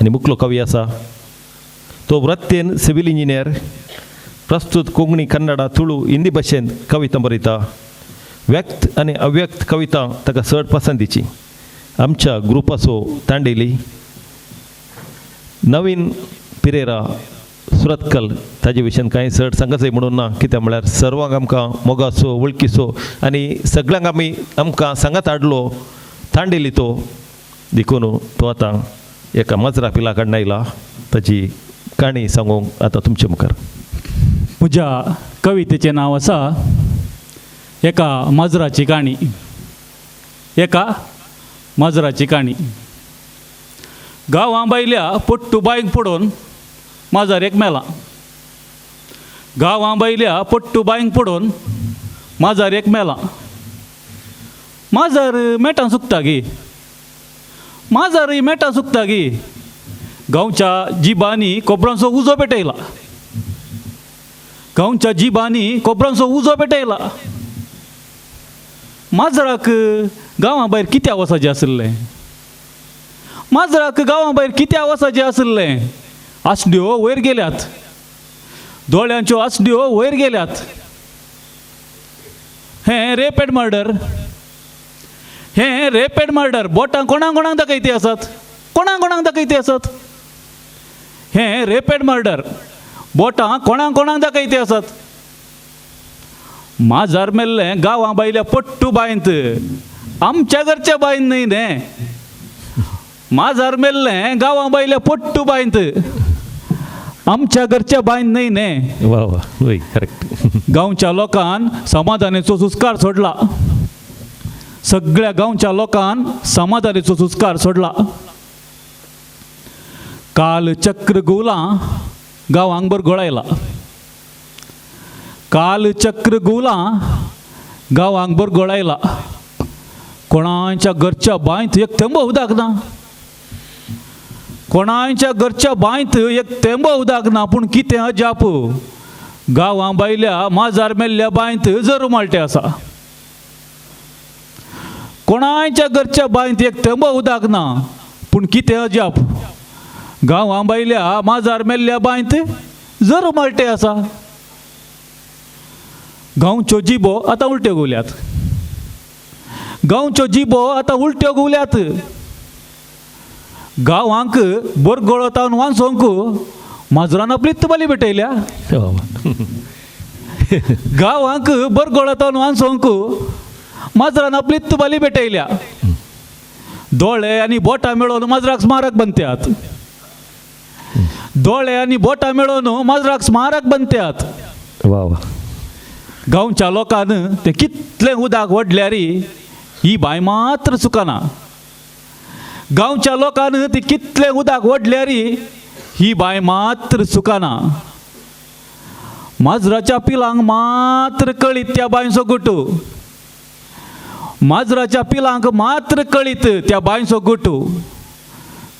आनी मुकलो कवी आसा. तो वृत्तेन सिवील इंजिनियर, प्रस्तूत कोंकणी, कन्नडा, तुळू, हिंदी भाशेंत कविता बरयता. व्यक्त आनी अव्यक्त कविता ताका चड पसंतीची. आमच्या ग्रुपाचो तांडेली नवीन पिरेरा सुरतकल, ताजे विशयान कांय चड सांगचें म्हणून ना, कित्याक म्हळ्यार सर्वांक आमकां मोगाचो, वळखीचो आनी सगळ्यांक आमी आमकां सांगात हाडलो तांडेली तो. देखून तो आतां एका माजरा पिला कडन आयला, ताची काणी सांगूंक आतां तुमचे मुखार. म्हज्या कवितेचें नांव आसा एका माजराची काणी. एका माजराची काणी. गांवां बायल्या पट्टू बांयक पडून माजर एक मेला. गांवां बायल्या पट्टू बांयक पडून माजर एक मेला. माजर मेटां सुकता गी, माजर मेटां सुकता गी. गांवच्या जिबांनी कोबरांचो उजो पेटयला. गांवच्या जिबांनी कोबरांचो उजो पेटयला. माजराक गांवा भायर कित्या वचाचें आशिल्लें? माजराक गांवा भायर कित्या वचाचें आशिल्लें? आसड्यो वयर गेल्यात, दोळ्यांच्यो आसड्यो वयर गेल्यात. हें रेप एंड मर्डर, हें रेप एंड मर्डर. बोटां कोणाक कोणाक दाखयती आसात? कोणाक कोणाक दाखयती आसात? हें रेप एंड मर्डर, बोटां कोणाक कोणाक दाखयती आसात? माजर मेल्लें गांवां बायल्या पट्टू बांयत, आमच्या घरच्या बांयन न्हय न्हे. माजर मेल्लें गांवां बायल्या पट्टू बांयत, आमच्या घरच्या बांयन न्हय न्हे. वा वा, वय, करेक्ट. गांवच्या लोकान समाधानेचो सुस्कार सोडला. सगळ्या गांवच्या लोकान समाधानेचो सुस्कार सोडला. काल चक्र घुंवलां, गांवांक बरगोळायला. काल चक्र घुंवलां, गांवांक बरगोळायला. कोणाच्या घरच्या बांयत एक थेंबो उदक ना. कोणाच्या घरच्या बांयत एक थेंबो उदक ना. पूण कितें अजाप, गांवां बायल्या माजार मेल्ल्या बांयत जरू मालटे आसा. कोणाच्या घरच्या बांयत एक थेंबो उदक ना, पूण कितें अजाप, गांवां बायल्या माजार मेल्ल्या बांयत जरू मालटे आसा. गांवच्यो जिबो आतां उलट्यो घुंवल्यात. गांवच्यो जिबो आतां उलट्यो घुंवल्यात. गांवांक बोरगोळतावन वांचोवंक माजरान आपलीच बली भेटयल्या. वा वा. गांवांक बरगोळतावन वांचोवंक माजरान आपलीच बली भेटयल्या. दोळे आनी बोटां मेळोवन माजराक स्मारक बनत्यात. दोळे आनी बोटां मेळोवन माजराक स्मारक बनत्यात. वा वा. गांवच्या लोकान ते कितलें उदक वडल्यार ही बांय मात्र चुकना. गांवच्या लोकान ती कितलें उदक वडल्यार ही बांय मात्र चुकना. माजराच्या पिलांक मात्र कळीत त्या बांयचो गुटू. माजराच्या पिलांक मात्र कळीत त्या बांयचो गुटू.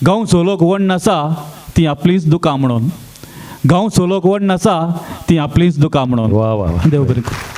गांवचो लोक व्हड आसा ती आपलीच दुकां म्हणून. गांवचो लोक व्हड आसा ती आपलीच दुकां म्हणून. वा वा वा. देव बरें करूं.